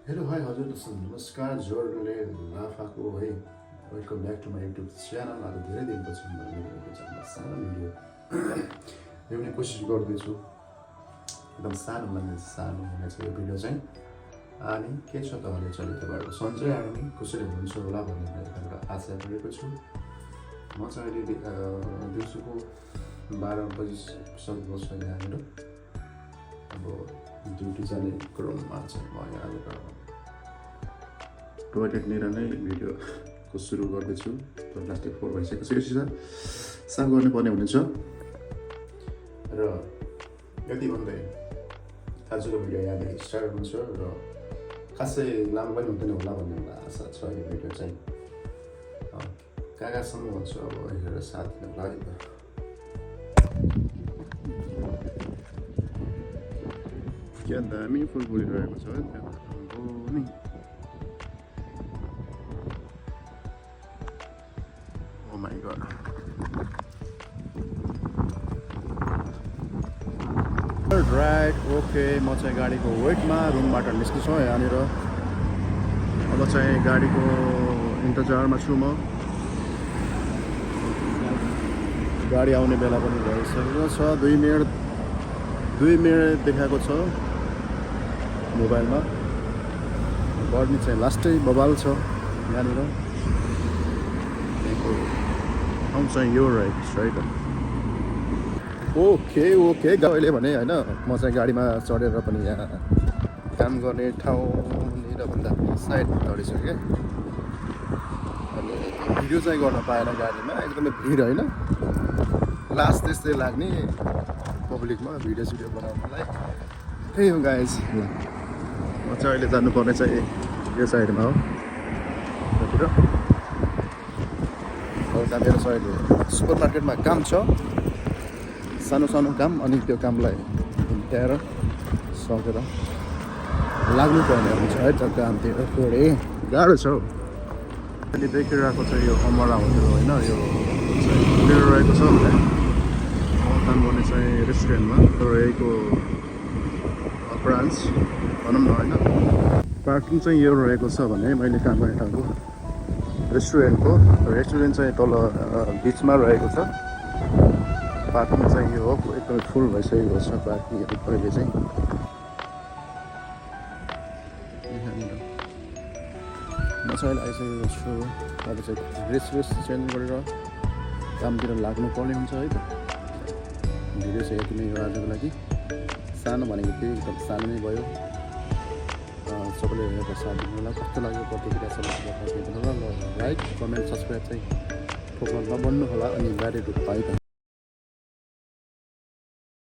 Hello hi हजुर नमस्कार जोरले लाफाको है welcome back to my YouTube channel. आज धेरै दिनपछि मैले सानो भिडियो ल्याउने कोसिस गर्दैछु। एकदम सानो भन्दा सानो हुनेछ यो भिडियो चाहिँ। अनि के छ त अहिले चलिरहेको सन्चै हामी कसरी हुन्छ होला भन्ने एउटा आशा गरेको छु। म चाहिँ अहिले दिउँसोको 12 बजिसकेको छ यहाँनिर। अब ड्युटी जाने क्रममा चाहिँ म यहाँनिर टोयलेटनिर नै भिडियोको सुरु गर्दैछु। प्लास्टिक 4 भइसकेको छ। यो सिधा साफ गर्नुपर्ने हुनेछ र यति भन्दै आजको भिडियो यहाँदेखि स्टार्ट हुन्छ र खासै लामो पनि हुँदैन होला भन्ने एउटा आशा छ। यो भिडियो चाहिँ कहाँ कहाँसम्म हुन्छ अब हेरेर साथ दिन लाग्यो। क्या दामी फुल फुलिरहेको छ त्यहाँ नि। Oh my god. Right okay, म चाहिँ गाडीको वेटमा रुमबाट निस्किछु यहाँनिर। अब चाहिँ गाडीको इन्तजारमा छु म। गाडी आउने बेला पनि भइसकेको छ। 2 मिनट देखाएको छ मोबाइलमा। गर्मी चाहिँ लास्टै बबाल छ यहाँनिर। ठाउँ चाहिँ यो राइट ओके अहिले भने होइन म चाहिँ गाडीमा चढेर पनि यहाँ काम गर्ने ठाउँनिर भन्दा साइड चढिसकेँ। अनि भिडियो चाहिँ गर्न पाएन गाडीमा, एकदमै भिड होइन। लास्ट त्यस्तै लाग्ने पब्लिकमा भिडियो बनाउनलाई। त्यही हो गाइज। म चाहिँ अहिले जानुपर्ने चाहिँ यो साइडमा हो। त्यतिर एउटा मेरो चाहिँ अहिले सुपर मार्केटमा काम छ, सानो काम। अनि त्यो कामलाई भुट्याएर सकेर लाग्नुपर्ने हुन्छ है त कामतिर। थोरै गाह्रो छ। अहिले देखिरहेको चाहिँ यो अमरा होटल होइन, यो चाहिँ रहेको छ भने काम गर्ने चाहिँ रेस्टुरेन्टमा रहेको ब्रान्च भनौँ न होइन। पार्किङ चाहिँ यो रहेको छ भने मैले काम गर्ने ठाउँको रेस्टुरेन्ट चाहिँ तल बिचमा रहेको छ। पार्किङ चाहिँ यो हो, एकदमै फुल भइसकेको छ पार्किङहरू अहिले चाहिँ। म चाहिँ अहिले आइसकेको छु। अब चाहिँ ड्रेस चेन्ज गरेर कामतिर लाग्नुपर्ने हुन्छ है त। भिडियो चाहिँ यति नै हो आजको लागि। सानो भनेको थिएँ, एकदम सानो नै भयो। सबैले हेरेर साथ दिनु होला। कस्तो लाग्यो प्रतिक्रिया सबै लाइक कमेन्ट सब्सक्राइब चाहिँ ठोक्न नबन्नु होला। अनि गाडीहरू पाइ